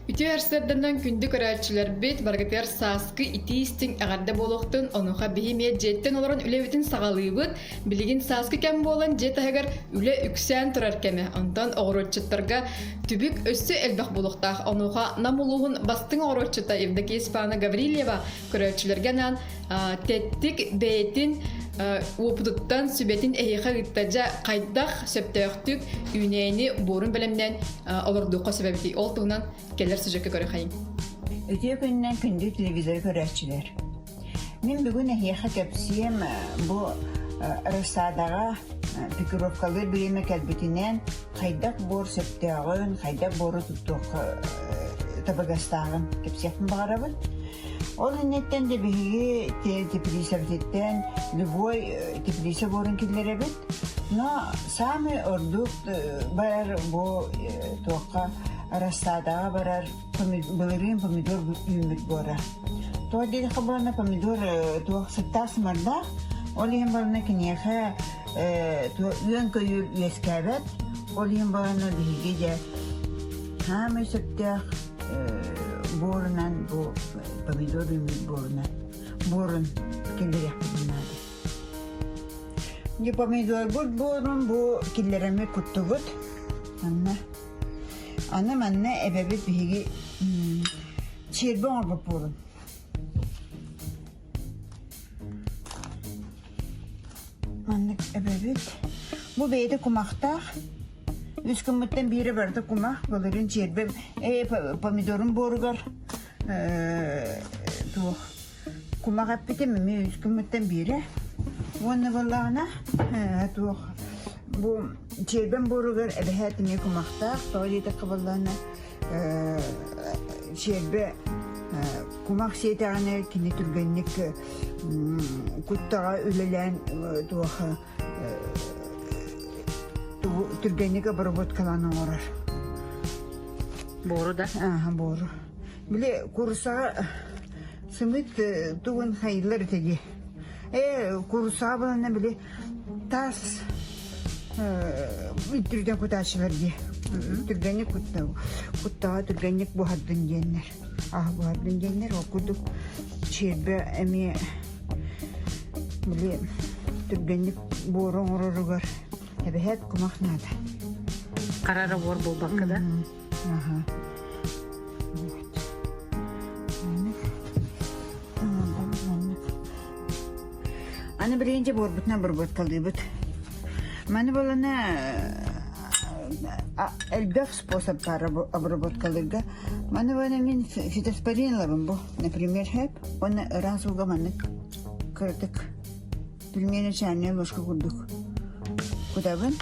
Үтүө сарсыарданан күндү көрөөччүлэрбит, барыгытыгар сааскы итии-истиҥ эҕэрдэ буолуохтун, онуоха биһи эмиэ дьиэттэн олорон үлэбитин саҕалыыбыт. Билигин сааскы кэм буолан дьиэ таһыгар үлэ үксээн турар кэмэ. Онтон оҕуруотчуттарга түбүк өссө элбэх буолуохтаах. Онуоха Нам улууһун бастыҥ оҕуруотчута Евдокия Степановна Гаврильева көрөөччүлэргэ анаан тэттик бэйэтин уопутуттан сүбэтин эһиэхэ ыытта. Дьэ, хайдах сөптөөхтүк үүнээйини буорун бэлэмнээн олордуохха сөп эбитий? Ол туһунан кэлэр сюжекка көрүөххэйиҥ. Үтүө күнүнэн күндү телевизоры көрөөччүлэр. Мин бүгүн эһиэхэ кэпсиэм бу рассадаҕа пикировкалыыр бириэмэ кэлбитинэн хайдах буор сөптөөҕүн, хайдах буору туттуохха табыгастааҕын кэпсиэхпин баҕарабын. Ол инниттэн да биһиги теплицабытыттан любой теплица буорун киллэрэбит. Но самый ордук барар бу туохха рассадаҕа барар былырыын помидор үүммүт буора. Тоҕо диэтэххэ буолана помидор туох сыттаах сымардаах, ол иһин буолана киниэхэ үөн-көйүүр үөскээбэт, ол иһин буолана биһиги дьэ саамай сөптөөх буорунан бу помидор үүммүт буорунан буорун киллэриэхпитин наада. Дьэ помидорбут буорун бу киллэрэммит куттубут. Манна Аны манна эбэбит биһиги чиэрбэ оҥорбут буолун. Маннык эбэбит. Бу бэйэтэ кумахтаах. Үс гыммыттан биирэ барыта кумах. Былырыын чиэрбэм э, помидорум буоругар туох Кумах эппитим эмиэ үс күммүттэн биирэ. Уонна буоллаҕына туох бу чиэрбэм буоругар эбэһээт эмиэ кумахтаах, тоҕо диэтэххэ буоллаҕына чиэрбэ кумах сиэтэҕинэ кини түргэнник куттаҕа үлэлээн туох түргэнник обработкалаан оҥорор. Буору да? Ааһа буору. Били курсаҕа сымыыт тугун хайыылар этэ дии. Ээ, курсаҕа буланна били таас түргэн кутааччылар дии. Түргэнник куттаҕа түргэнник буһардын диэннэр. Аһы буһардын диэннэр. Ол курдук чиэрбэ эмиэ били түргэнник буору оҥороругар эбэһээт кумах наада. Харара буор буолбакка да? Аха. Аны билигин дьэ буорбутунан обработкалыыбыт. Маны буолана элбэх способ баар обработкалыырга. Маны буолана мин фитоспорин ылабын бу. Например, хэп уонна ыраас ууга маннык кыратык Пельмени чайная ложка курдук кутабын.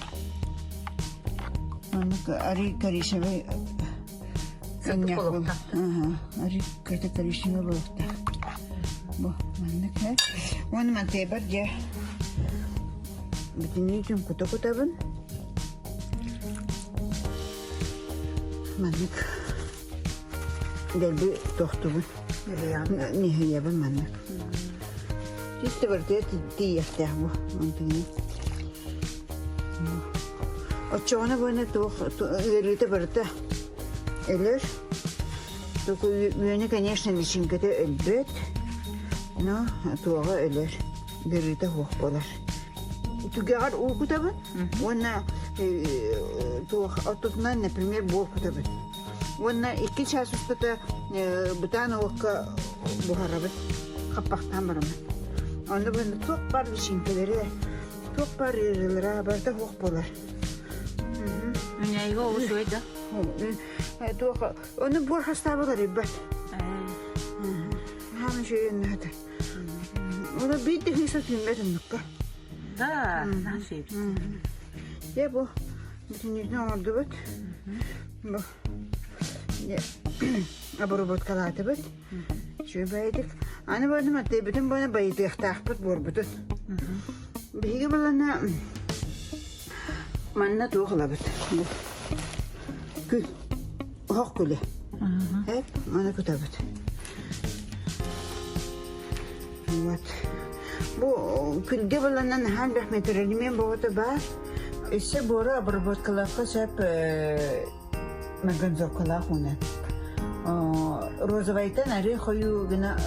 Маннык арыы коричневый Сырдык болуохтаах. Арыы кырата коричневый болуохтаах. Бу маннык һэ. Уонна мантыйбар дьэ бүтүннүүтүн кута кутабын. Маннык Дэлби тохтубун. Ниһийэбин маннык. Чисто барытыгар тиийиэхтээх бу онтугунан. Оччоҕуна буона туох ыарыыта барыта өлөр. Только үөнэ, конечно, личинката өлбөт, но туоҕа өлөр, ыарыыта суох буолар. Түгэҕэр уу кутабын уонна туох ортотунан, например, буор кутабын. Уонна икки чаас устата бытаан уокка буһарабыт, хаппахтаан бараммыт. Онно бу туох баар личинкэлэрэ, туох баар ыарыылара барыта суох буолар. Үнэйгэ олус үчүгэй да? Туох ону буор хастаабыт арыйбат. Хааман үчүгэй онно Ону биир да киһи сатыыммат оннукка. Да, наһаа үчүгэй. Дьэ бу бүтүннүүтүн оҥордубут. Бу обработкалаатыбыт. Үчүгэй баайдык. Аны буолла маттыйбытын буолла байытыахтаахпыт буорбутун. Биһиги булана манна туох ылабыт? Бу күл. Оһох күлэ. Эп, маны кутабыт. Вот. Бу күлгэ булана наһаа элбэх метролимин боҕото баар. Өссө буору обработкалаахха сөп марганцовкалаах уунан. Розовайтан арыы хойуу гына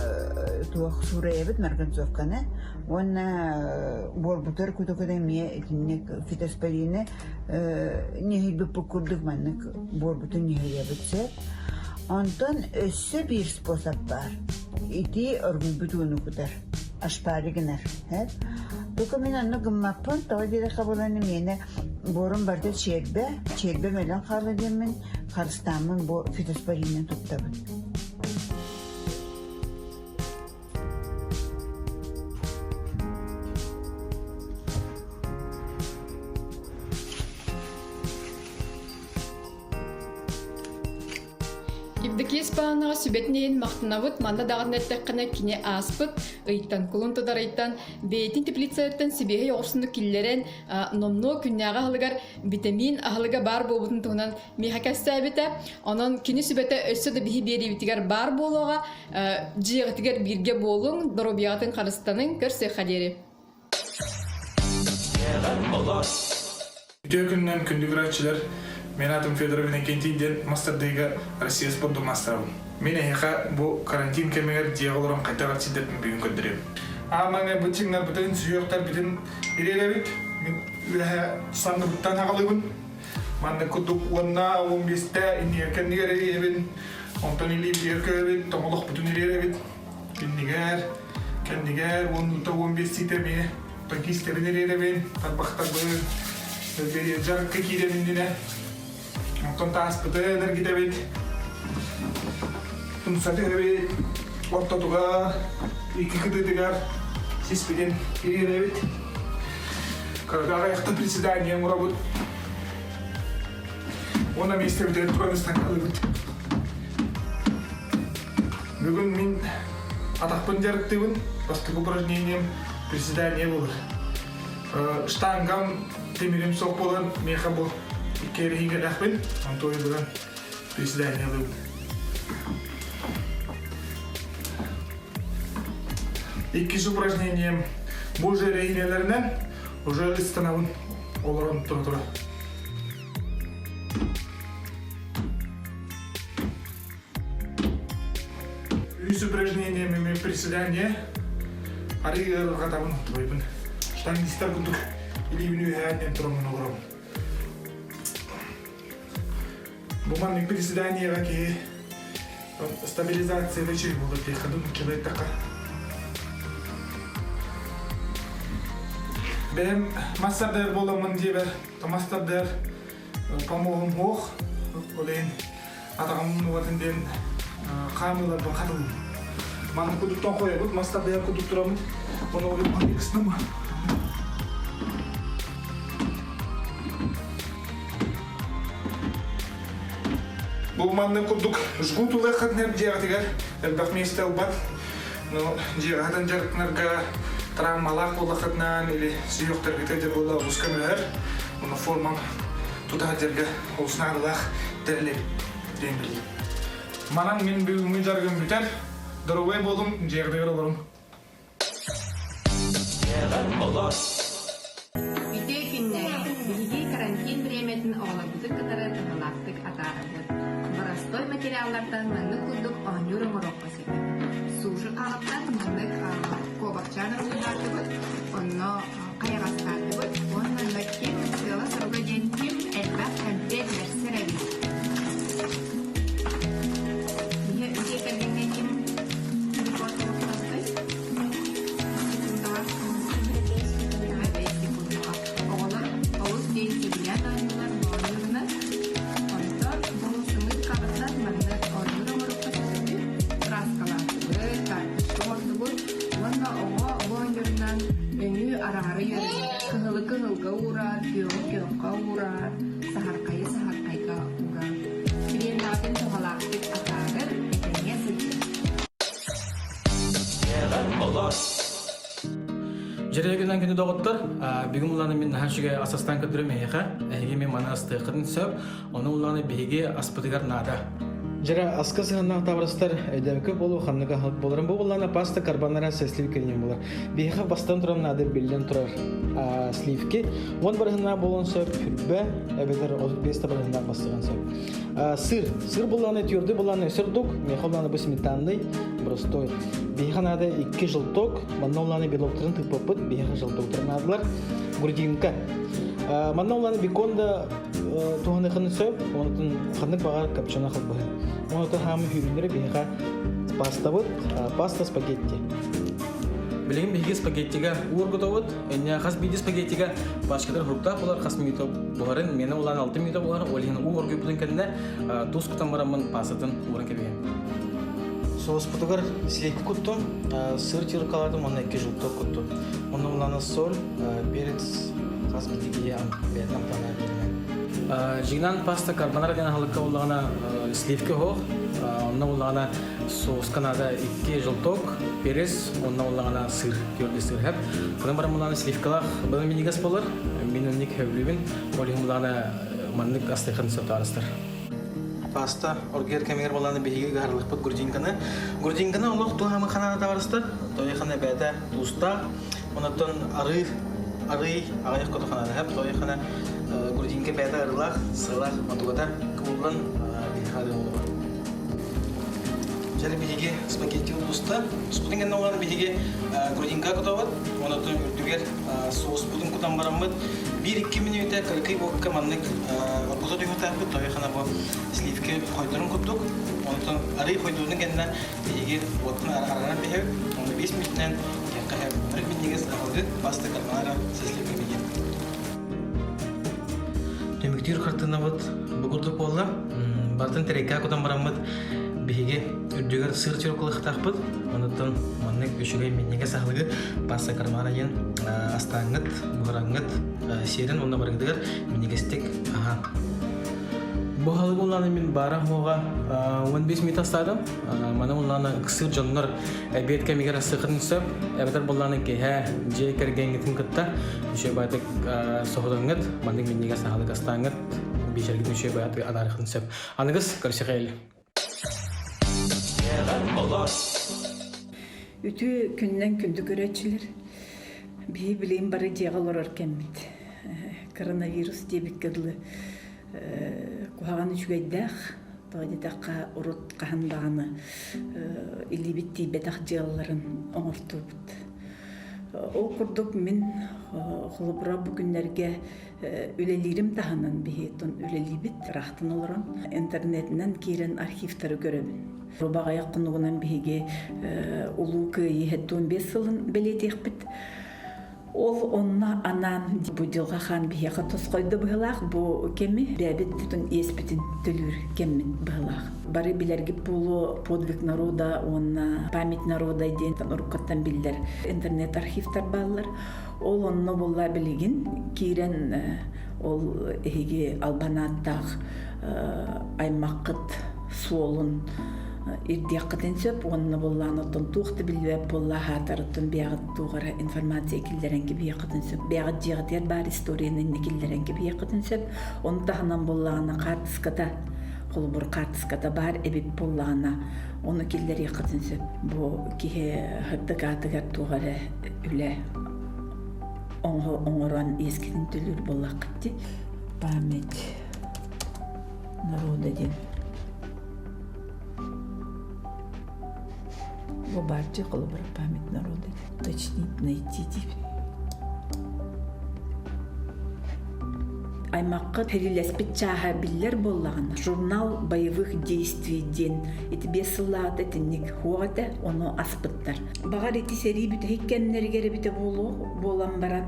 туох суурайабыт марганцовканы уонна буорбутар кутукута эмиэ итинник фитоспорины ньыһыйбыппыт курдук маннык буорбутун ньыһыйабыт сөп. Онтон өссө биир способ баар. Ити оргуйбут ууну кутар, ашпари гынар. Тука мин онно гыммаппын, тоҕо диэтэххэ буолан миэнэ буорум барыта чиэрбэ, чиэрбэ мөлөн хаалла диэммин харыстааммын бу фитоспоринын туттабын. Евдокия Испановнаҕа сүбэтин иһин махтанабыт. Манна даҕаны эттэххинэ, кини ааспыт ыйтан, кулун тутар ыйтан бэйэтин теплицаларыттан сибиэһэй оҕурсуну киллэрэн, номнуо күннээҕи аһылыгар витамин аһылыга баар буолбутун туһунан миэхэ кэпсээбитэ. Онон кини сүбэтэ өссө да биһи биэриибитигэр баар буолуоҕа. Дьиэҕитигэр бииргэ буолуҥ, доруобуйаҕытын харыстаныҥ, көрсүөххэ диэри. Үтүө күнүнэн күндү көрөөччүлэр! Мин аатым Федоров Иннокентий диэн мастардыыга Россия спордун маастарабын. Мин эһиэхэ бу карантин кэмигэр дьиэҕэ олорон хайдах эрчийдэрбин бүгүн көрдөрүөм. Аан маҥнай бу чиҥнарбытын, сүһүөхтэрбитин ириэрэбит. Мин үөһэ санныбыттан аҕалыыбын. Маннык курдук уонна 15-тэ иннигэр кэннигэр ириэбин, онтон илиибитигэр көһөбүт, тоҥолохпутун ириэрэбит. Иннигэр, кэннигэр уоннуута 15 сиитэ эмиэ киистэбин ириэрэбин, тарбахтарбын дьарыкка киирэм иннинэ. Онтон тааспытын эргитэбит, умса түһэбит, ортотугар, икки кытыытыгар сиспитин ириэрэбит. Кырга аҕыйахта приседание оҥоробут. Уонна миэстэбитигэр туран ыстаҥалыыбыт. Бүгүн мин атахпын дьарыктыыбын. Бастакы упражнением приседание буолар. Штангам тимирим суох буолан, миэхэ бу икки эрэһиингэлээхпин. Онтуой бүгүн приседание ылыбын. Иккис упражнением бу уже эрэһиинэлэринэн уже ыстанабын олорон тура-тура. Үс упражнением приседание арыы ыарырҕатабын тулуйбун. Штангистар курдук илиибин үөһээн тураммын олоробун. Бу маннык приседаниеҕа киһи стабилизацияны үчүгэй буолар диэххэ дуу, нууччалыы эттэххэ. Бэйэм мас тардыар буоламмын диэбэр, мас тардыар помоһум суох, ол иһин атаҕым нугатын диэн хаамыыларбын хатылым. Маннык кудуктан хойобут, мас тардыар кудук тураммыт, ону ол кыстым. Бу маннык курдук жгут улахан дьиэҕитигэр элбэх миэстэ ылбат. Но дьиэҕэ хатан дьарыктанарга травмалаах буоллаххытынан или сүһүөхтэргитэ дьэ буолла олус көмөлөһөр. Уонна формам тута сылдьарга олус наадалаах тэрил диэн билиим. Манан мин бүгүҥҥү дьарыгым бүтэр. Доруобай буолуҥ, дьиэҕитигэр олоруҥ. Үтүө күннээх! Биһиги карантин бириэмэтин оҕолорбутун кытары туһалаахтык атаарабыт. Боростуой материаллартан маннык курдук оонньуур оҥоруохха сөп. Суши хаҕыттан маннык куобахчаан уруһуйдаатыбыт, онно хайаҕастаатыбыт уонна онно ким сыала-соруга диэн ким элбэх кэмпиэт бэрсэр эбит. Ийэ дьиэ кэргэҥҥэ ким рекорд оҥостой? Оҕолор олус диэн сөбүлээн оонньуулар оонньуурунан, онтон бу сымыыт хаҕыттан маннык оонньуур оҥорукка сөбү кырааскалаатыбыт, карточка оҥордубут уонна оҕо бу оонньуурунан өҥү араары үөрэнэр. Кыһылы кыһылга уурар, күөҕү күөххэ уурар, саһархайы саһархайга уурар. Бириэмэҕитин туһалаахтык атаарар, этэҥҥэ сылдьыҥ. Дьириэгинэн күнү доҕоттор, бүгүн улааны мин наһаа үчүгэй ас астаан көрдөрөм эһиэхэ. Эһиги мин маны астыаххытын сөп. Ону улааны биһиги аспытыгар наада. Дьара аска сыһаннаах табарыстар өйдөмкө болу ханнык аһылык боларын бу буллана паста карбонара со сливканен болар. Биһиэхэ бастан туран наада биллэн турар сливки. Уон барыһына болон сөп хүрбэ, эбэтэр 35 табарыһына бастыган сөп. Сыр. Сыр булланы твердый булланы өсөрдук, меха булланы бу сметанный, простой. Биһиэхэ наада икки желток, манна улааны белоктарын тыыппаппыт, биһиэхэ желтоктарын наадалар. Грудинка. Манна улааны бекон да туһаныхын сөп, онутун ханнык баҕар копчена халбаһы. Онутун хаамы хүүрүннэри биһиэхэ пастабыт, паста спагетти. Билигин биһиги спагеттига уургутабыт. Эннэ хас биирдии спагеттига пачкатар хуруктаах болар, хас минута буһарын, миэнэ улаан 6 минута буһар, ол иһин уу оргуйбутун кэннэ туус кутан бараммын пастатын ууран кэбиһэм. Соуспутугар сливки куттум, сыр тюркалаатым уонна икки желток куттум. Онно улаана соль, перец хас биирдии киһи бэйэтин амтана биэринэн. Дьиҥинэн паста карбонара диэн аһылыкка буоллаҕына сливки оһох, онно буоллаҕына соуска наада икки желток, перец, онно буоллаҕына сыр, твердый сыр хэп. Кынан баран булааны сливкалаах быдан минигас болар. Мин онник хөблүүбүн. Ол иһин булаана маннык астыхын сөптаарыстар. Паста оргер кэмигэр болааны биһиги ыһарлыкпыт грудинканы. Грудинканы олох туһамы ханаана табарыстар. Тойхана бэйэтэ туустаах. Онотон арыы арый аҕыйах котоханаана хэп. Тойхана грудинка бэйэтэ арыылаах, сыалаах онтугата кууллан биһиэхэ арыы олоҕор. Дьэ биһиги спагетти буста. Спутун кэннэ олорон биһиги грудинка кутабыт. Онотон үрдүгэр соуспутун кутан бараммыт. Биир-икки мүнүүтэ кыракый уокка маннык оргута түһүөхтээхпит. Тойохана бу сливки хойдорун курдук. Онтон арый хойдуутун кэннэ биһиги уоттун арааран биһэбит. Оны 5 мүнүүтүнэн киэххэ хэп. Минньигэс аһылыгы паста карбонара со сливками диэн. Түмүктүүр хартыынабыт бу курдук буолла. Барытын тэрэккэ кутан бараммыт биһиги үрдүгэр сыр чуркулахтаахпыт. Онуттан маннык үчүгэй минньигэс аһылыгы паста кармана диэн астааҥҥыт, буһараҥҥыт сиэрин уонна барыгытыгар минньигэстик аһаан. Бу аһылыгы улааны мин баара хуоҕа 15 минут астаатым. Маны улааны ыксыыр дьоннор эбиэт кэмигэр астыаххытын сөп. Эбэтэр буллааны киэһэ дьиэ кэргэҥҥитин кытта үчүгэй баайдык соһутаҥҥыт, маннык минньигэс аһылык астааҥҥыт, биэчэргитин үчүгэй баайдык атаарыаххытын сөп. Аныгыс көрсүөхэй. Үтүө күннэн күндү көрөөччүлэр. Биһи билигин бары дьиэҕэ олорор кэммит. Коронавирус диэбиккэ дылы куһаҕан үчүгэйдээх. Тоҕо диэтэххэ, урут хаһан даҕаны илиибит тиийбэтэх дьыалаларын оҥортуубут. Ол курдук мин холобура бу күннэргэ үлэлиирим таһынан биһиэтин үлэлиибит ыраахтан олорон интернетинэн киирэн архивтары көрөбүн. Баҕайах хонугунан биһиги Улуу Кыайыы 75 сылын бэлиэтиэхпит. Ол онно анаан бу дьылҕа хаан биһиэхэ тосхойдо быһылаах бу кэми бэйэбит бүтүн иэспитин төлүүр кэммит быһылаах. Бары билэргит буолуо подвиг народа уонна память народа диэн уруккуттан биллэр интернет архивтар бааллар. Ол онно буолла билигин киирэн ол эһиги албан ааттаах аймаххыт суолун ирдиэххитин сөп уонна буоллаан оттон туох да биллибэт буолла аһаатарыттан бэйэҕит туох эрэ информация киллэрэн кэбиһиэххитин сөп бэйэҕит дьиэҕитигэр баар историяны иннэ киллэрэн кэбиһиэххитин сөп ону таһынан буоллаҕына хаартыската холобур хаартыската баар эбит буоллаҕына ону киллэриэххитин сөп бу киһи сырдык аатыгар туох эрэ үлэ оҥорон иэскитин төлүүр буоллаххыт дии память народа диэн Бу баардьы холобура память народа уточнить найти диибин. Аймахха сэриилэспит чааһа биллэр буоллаҕына, журнал боевых действий диэн ити биэс сыллааҕыта итинник суох этэ, ону аспыттар. Баҕар ити сэрии бүтэһик кэмнэригэр эбитэ буолуо буолан баран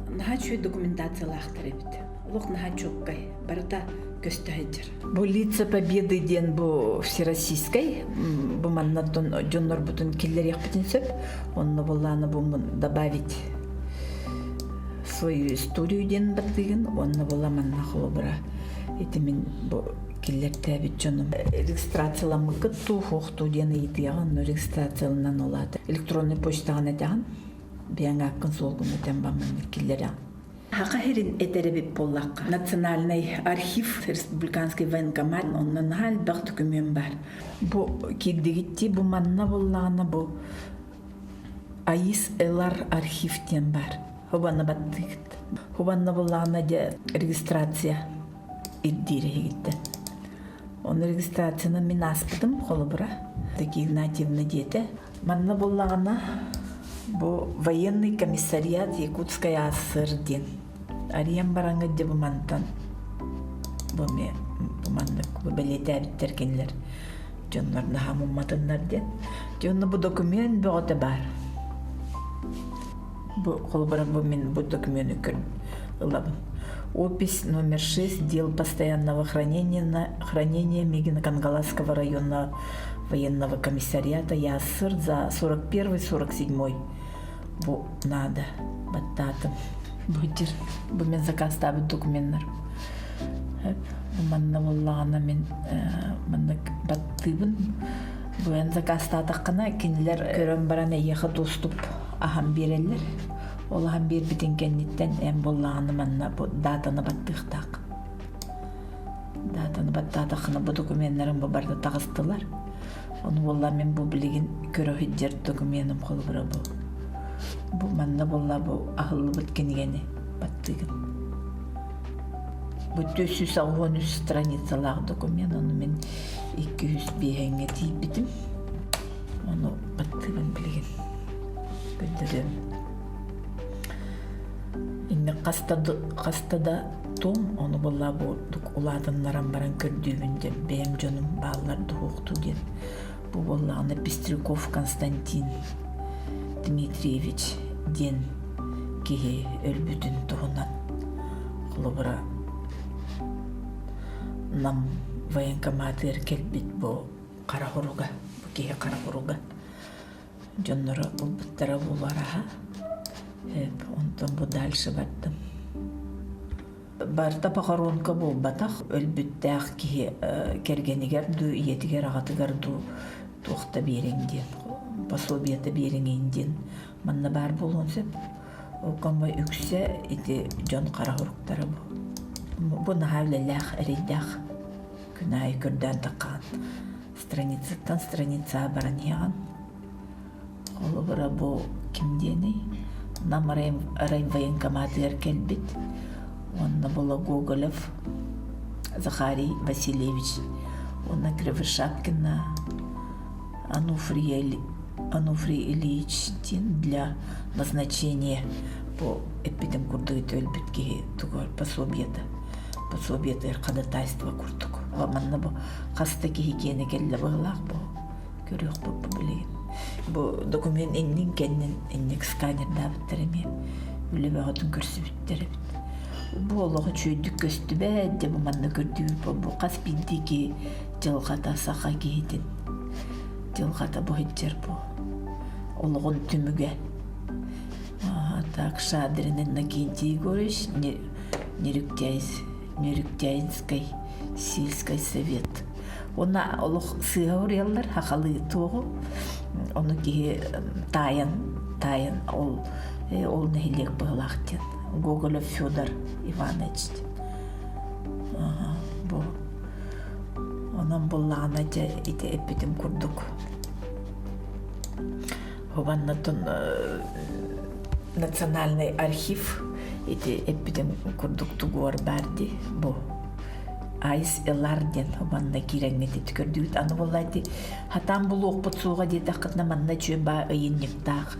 наһаа үчүгэй документациялаахтар эбит. Олох наһаа чуоккай, барыта көстө сылдьар. Бу Лица Победы диэн бу всероссийскай бу манна дьоннорбутун киллэриэхпитин сөп. Онно буоллаана бу добавить свою историю диэн бардыгын уонна була манна холобура ити мин бу киллэртээбит дьонум регистрацияламмыккыт туу хуохтуу диэн ыйытыаҕын онно регистрацияланан олаата электронный почтаҕын этэҕин бэйэҥ ааккын суолгун этэн баммын киллэрэҕин. Саха сирин этэр эбит буоллахха, Национальный архив республиканский военкомат онно наһаа элбэх документ баар. Бу киирдигиттии бу манна буоллаҕына бу АИС ЛР архив диэн баар. Хубанна баттыгыт. Хубанна буоллаҕына дьэ регистрация ирдиир эһигиттэн. Оны регистрацияны мин ааспытым холобура. Такие Игнатьевна диэтэ. Манна буоллаҕына бу военный комиссариат Якутскай АССР диэн. Арыйан бараҥҥыт дьэ бу мантан бу эмиэ бу маннык бу бэлиэтээбиттэр кинилэр дьоннор наһаа мумматыннар диэн. Дьэ онно бу документ бөҕөтө баар. Бу холобура бу мин бу документы көрүн ылабын. Опись номер 6 дел постоянного хранения, хранения Мегино-Кангаласского района военного комиссариата ЯССР за 41-47 бу надо баттаатым. Бу дир бу мен заказтаабыт докуменнар. Манна буоллаҕына мин маннык баттыыбын. Бу эн заказтаатаххына кинилэр көрөн баран эйиэхэ доступ аһан биэрэллэр. Ол аһан биэрбитин кэнниттэн эн буоллаҕына манна бу датаны баттыахтаах. Датаны баттаатаххына бу докуменнарым бу барыта таҕыстылар. Ону буолла мин бу билигин көрө сылдьар докуменым холобура бу. Бу манна буолла бу аһыллыбыт кинигэни баттыгын. Бу 483 страницалаах документ, ону мин 205-ҥэ тиийбитим. Ону баттыыбын билигин. Көрдөрүөм. Инник хаста да том, ону буолла бу улаатыннаран баран көрдүүбүн диэн бэйэм дьонум бааллар дуһуохтуу диэн. Бу буоллаҕына Пестряков Константин Дмитриевич диэн киһи өлбүтүн туһунан холобура Нам военкоматыгар кэлбит бу хара хоруга, бу киһи хара хоруга дьонноро ылбыттара буолуораһа. Онтон бу дальше бардым. Барыта похоронка буолбатах, өлбүттээх киһи кэргэнигэр дуу, ийэтигэр, аҕатыгар дуу туох да биэриҥ диэн, пособиета биэриҥ диэн манна баар буолуон сөп. Ол гоммо үксэ ити дьон хара хоруктара бу. Бу наһаа үлэлээх, эрэйдээх күн аайы көрдөөн таххаҕын. Страницаттан страницаҕа баран иһэҕин. Холобура бу ким диэний? Нам райвоенкоматыгар кэлбит уонна була Гоголев Захарий Васильевич уонна Кривошапкина Ануфрий, Ануфрий Ильич диэн для назначения по эппитим курдук өлбүт киһи тугар пособиета пособиетыгар ходатайство курдук. Манна бу хас да киһи киэнэ кэллэ быһылаах бу көрүөхпүт бу билигин. Бу документ иннин кэннин инник сканердаабыттар эмиэ үлэ бөҕөтүн көрсүбүттэр эбит. Бу олоҕу үчүгэйдик көстүбэт, дьэ бу манна көрдүүбүт бу хас биирдии киһи дьылҕата саха киһитин дьылҕата бу сылдьар бу олоҕун түмүгэ. Так Шадрин Иннокентий Егорович Нерюктяйскай сельский совет. Уонна олох сыыһа уруйаллар хахалыы туоҕу. Ону киһи таайан, таайан ол ол нэһилиэк быһылаах диэн. Гоголев Федор Иванович диэн. Бу онон буллаҕына дьэ ити эппитим курдук. Хубаннатын национальный архив ити эппитим курдук тугуор баар дии бу Айс Элар диэн манна киирэҥҥит ити көрдүгүт аны буолла ити хатаан булуохпут суоҕа диэтэххитинэ манна үчүгэй баа ыйынньыктаах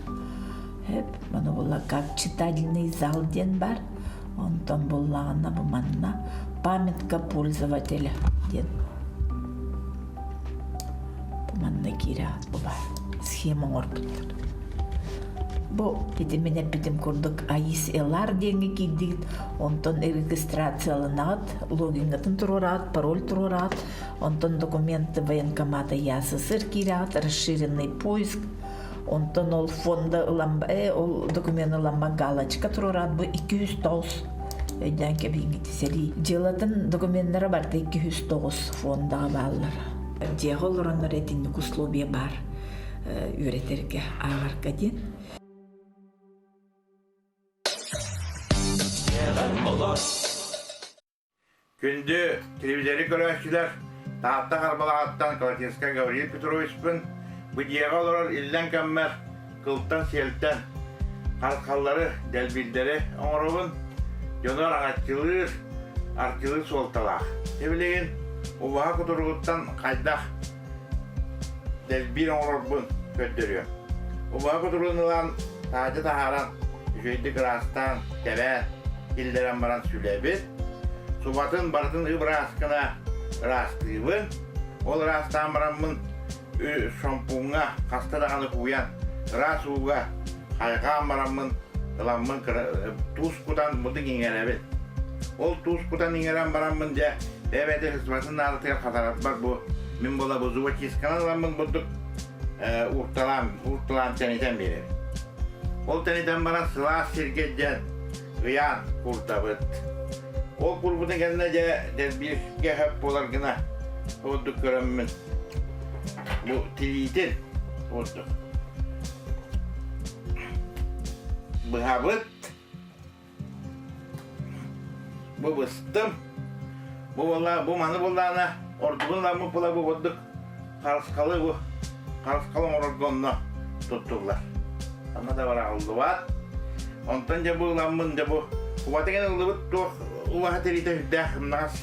эп маны буолла как читательный зал диэн бар онтон буллаҕына бу манна памятка пользователя диэн Бу манна киирэ бу баар схема оҥорбуттар. Бу ити мин эппитим курдук АИС ЛР диэҥҥэ киирдигит, онтон регистрацияланаҕыт, логиҥҥытын туруораҕыт, пароль туруораҕыт, онтон документы военкомата ЯССР киирэҕит, расширенный поиск, онтон ол фонда ылан ол документ ыламмат галочка туруораат бу 209 өйдөөн кэбиһиҥҥит сэрии дьыалатын докуменнара барыта 209 фондаҕа бааллар дьиэҕэ олороннор итинник условия баар үөрэтэргэ ааҕарга диэн. Күндү телевизоры көрөөччүлэр, Таатта Харбалаҕыттан Колотинскай Гавриил Петровичпын, бу дьиэҕэ олорор иллэҥ кэммэр кылтан-сиэлтэн харысхаллары, дэлбирдэри оҥоробун. Дьону араҥаччылыыр, арчылыыр суолталаах. Сибилигин убаһа кутуругуттан хайдах дэлбиир оҥорорбун көрдөрүөм. Убаһа кутуругун ылан, таһырдьа таһааран, үчүгэйдик ыраастаан, тэбээн, киллэрэн баран сүлэбит. Субатын барытын ып-ыраас гына ыраастыыбын. Ол ыраастаан бараммын шампуҥҥа хаста даҕаны кууйан, ыраас ууга хайҕаан бараммын ыламмын туус кутан мутук иҥэрэбин. Ол туус кутан иҥэрэн бараммын дьэ бэйэ-бэйэтэ сыстыбатын наадатыгар хатарарбар бу мин буола бу зубочистканан ыламмын бурдук уурталаан уурталаан тэнитэн биэрэбин. Ол тэнитэн баран сылаас сиргэ дьэн ыйаан курдабыт. Ол курбутун кэннэ дьэ дэлбииргэ хөп буолар гына ордук көрөммүн бу тириитин ордук быһабыт бу быстым бу буолла бу маны буоллаана ордугун ламмыт була бу бурдук харысхалы бу харысхал оҥорорго онно туттуллар онно да бараҕыллыбат онтон дьэ бу ыламмын дьэ бу убатыгын ыллыбыт туох убаһа тириитэ үрдээх ымнаҕас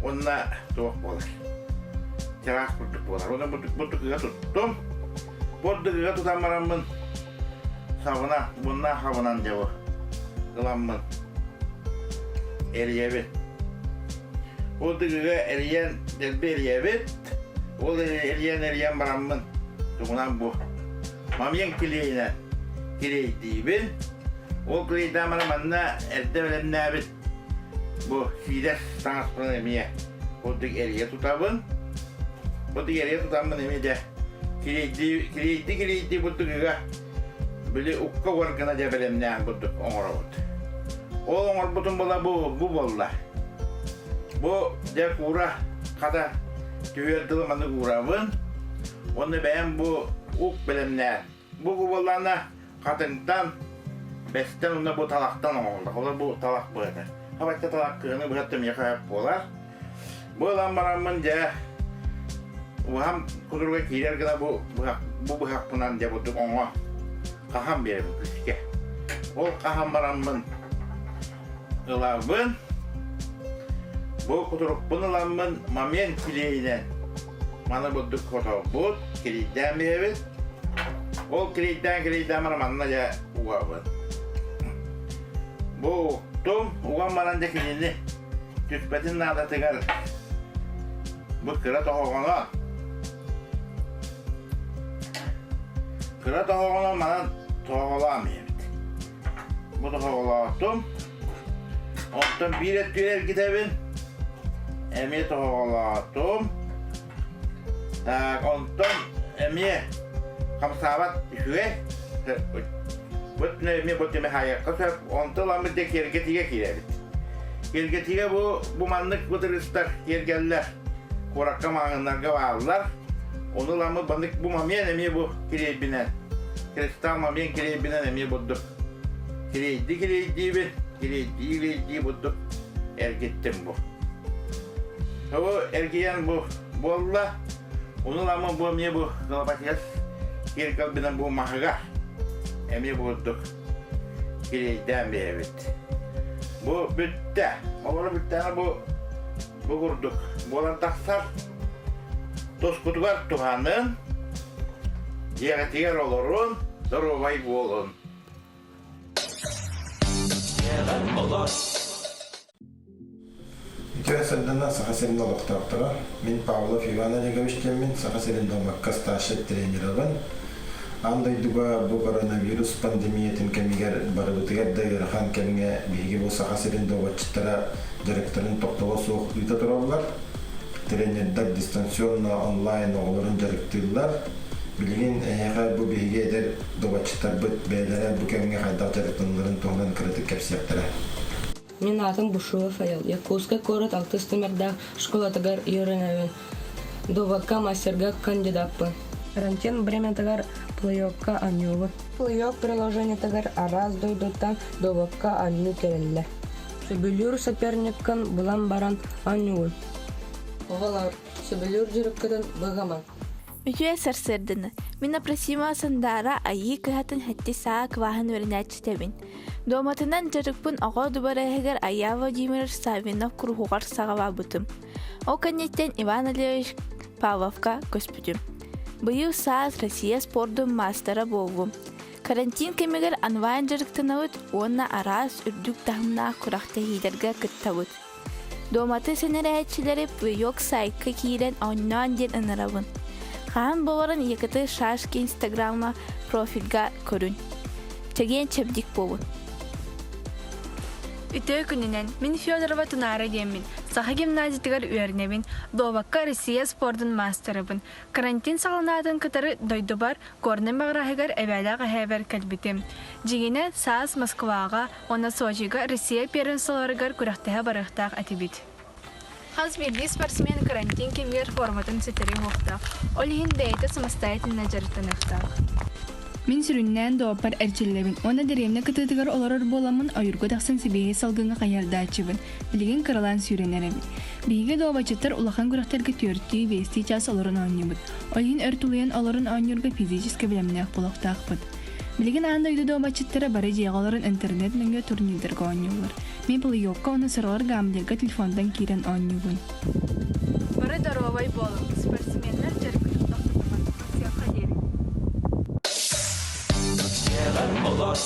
уонна туох буолар чараас курдук буолар уонна бурдук ыга туттум бурдук ыга тутан бараммын сабына бунна хабынан дьэ бу ыламмын эрийэбин Ол дыгыга эрийэн, дэлби эрийэбит. Ол эрийэн-эрийэн бараммын, тугунан бу мамьян килиэйинэн килиэйдиибин. Ол килиэйдээн баран манна эрдэ бэлэмнээбит бу сиидэс таҥаспын эмиэ курдук эрийэ тутабын. Бу эрийэ тутаммын эмиэ дьэ килиэйдии килиэйдии курдук ыга били укка угар гына дьэ бэлэмнээн курдук оҥоробут. Ол оҥорбутум була бу, бу буолла. Бу дьэ куура хата түһүөр дылы маннык уурабын. Уонна бэйэм бу ук бэлэмнээн. Бу буоллаана хатыҥтан, бэстэн уонна бу талахтан оҥоһуллар. Олор бу талах быата. Хабачча талах кыһыны быһа миэхэ сөп буолар. Бу ылан бараммын дьэ уһам кутуруга киирэр гына бу быһах бу быһахпынан дьэ бурдук оҥо хаһан биэрэбин күскэ. Ол хаһан бараммын ылабын. Бу кутурукпун ыламмын момент килиэйинэн маны бурдук хотобут, килийдээн биэрэбит. Ол килийдээн килийдээн баран манна дьэ угабын. Бу уктум, уган баран дьэ кинини түспэтин наадатыгар бу кыра тоһоҕоно кыра тоһоҕоно манан тоһоҕолоон иһэбит. Бу тоһоҕолоотум. Онтон биир өттүгэр эргитэбин. Эмиэ тоһоҕолоотум. Так, онтон эмиэ хамсаабат үчүгэй. Бу эмиэ бу тимэ хаайыахха сөп. Онтон ыламмыт дьэ киэргэтиигэ киирэбит. Киэргэтиигэ бу бу маннык бытырыыстар киэргэллэр куоракка маҕаһыыннарга бааллар. Ону ыламмыт маннык бу момент эмиэ бу килиэйбинэн кристалл момент килиэйбинэн эмиэ бурдук килиэйди килиэйдиибин килиэйдии килиэйдии бурдук эргиттим бу. Бу эргийэн бу буолла. Ону ыламмыт бу эмиэ бу Галапатиас киэргэлбинэн бу маһыга эмиэ бу курдук килиэйдээн биэрэбит. Бу бүттэ. Олоро бүттэҕэ бу бу курдук буолан тахсар. Тускутугар туһанын, дьиэҕитигэр олорун, доруобай буолун. Үтүө сарданна Саха сирин олохтоохторо. Мин Павлов Иван Олегович диэммин, Саха сирин дуобакка старшай тренерабын. Аан дойдуга бу коронавирус пандемиятын кэмигэр барыбытыгар да ыарахан кэмҥэ биһиги бу Саха сирин дуобатчыттара дьарыктарын тохтоло суох ыыта тураллар. Тренердэр дистанционно онлайн оҕолорун дьарыктыыллар. Билигин эһиэхэ бу биһиги эдэр дуобатчыттарбыт бэйэлэрэ бу кэмҥэ хайдах дьарыктаналларын туһунан кыратык кэпсиэхтэрэ. Мин аатым Бушуев Аял. Якутскай куорат алтыс түмэрдээх школатыгар үөрэнэбин. Дуобакка мастерга кандидаппын. Карантин времятыгар плей-оффка анньуубун. Плей-офф приложениетыгар араас дойдуттан дуобакка анньыы кэлэллэр. Сөбүлүүр соперниккын булан баран оонньуугун. Оҕолор, сөбүлүүр дьарыккытын быһымаҥ. Үтүө сарсыарданы. Мин Апросимова Сандаара Айыы кыһатын сэттис саа кылааһын үөрэнээччитэбин. Дуоматынан дьарыкпын оҕо дыбарыаһыгар Айаа Владимирович Саввинов куруһугар саҕалаабытым. Ол кэнниттэн Иван Олегович Павловка көспүтүм. Быйыл саас Россия спордун маастара буоллум. Карантин кэмигэр онлайн дьарыктанабыт уонна араас үрдүк таһымнаах күрэхтэһиилэргэ кыттабыт. Дуоматы сэнэрээччилэри Плеёк сайтка киирэн оонньоон диэн ынырабын. Хаһан буоларын ЯКТ Шашки инстаграмма профильга көрүн. Чэгиэн чэбдик буолун. Үтүө күнүнэн, мин Федорова Тунаара диэммин. Саха гимназиятыгар үөрэнэбин, дуобакка Россия спордун маастарабын. Карантин саҕаланаатын кытары дойдубар Горнай Маҕараһыгар эбээлээх эһээбэр кэлбитим. Дьиҥинэ, саас Москваҕа уонна Сочига Россия первенстволарыгар күрэхтэһэ барыахтаах этибит. Хас биирдии спортсмен карантин кэмигэр форматын ситэри уһуохтаах, ол иһин бэйэтэ самостоятельно дьарыктаныахтаах. Мин сүрүннээн дооппар эрчиллэбин уонна дэриэбинэ кытыытыгар олорор буоламмын ойуурга тахсан сибиэһэй салгыҥҥа хайыһардааччыбын. Билигин кыралаан сүүрэн эрэбин. Биһиги дообаччыттар улахан күрэхтэргэ түөртүү, биэстии чаас олорон оонньуубут. Ол иһин өр тулуйан олорон оонньуурга физически бэлэмнээх буолуохтаахпыт. Билигин аан дойду дуобатчыттара бары дьиэҕэ олорон интернет нөҥүө турнирдарга оонньууллар. Мин плей-оффка уонна сороҕор гамблерга телефонтан киирэн оонньуубун. Бары доруобай буолуҥ, спортсменнар дьарыккытын тохтотумаҥ. Көрсүөххэ диэри. Дьиэҕэр олор.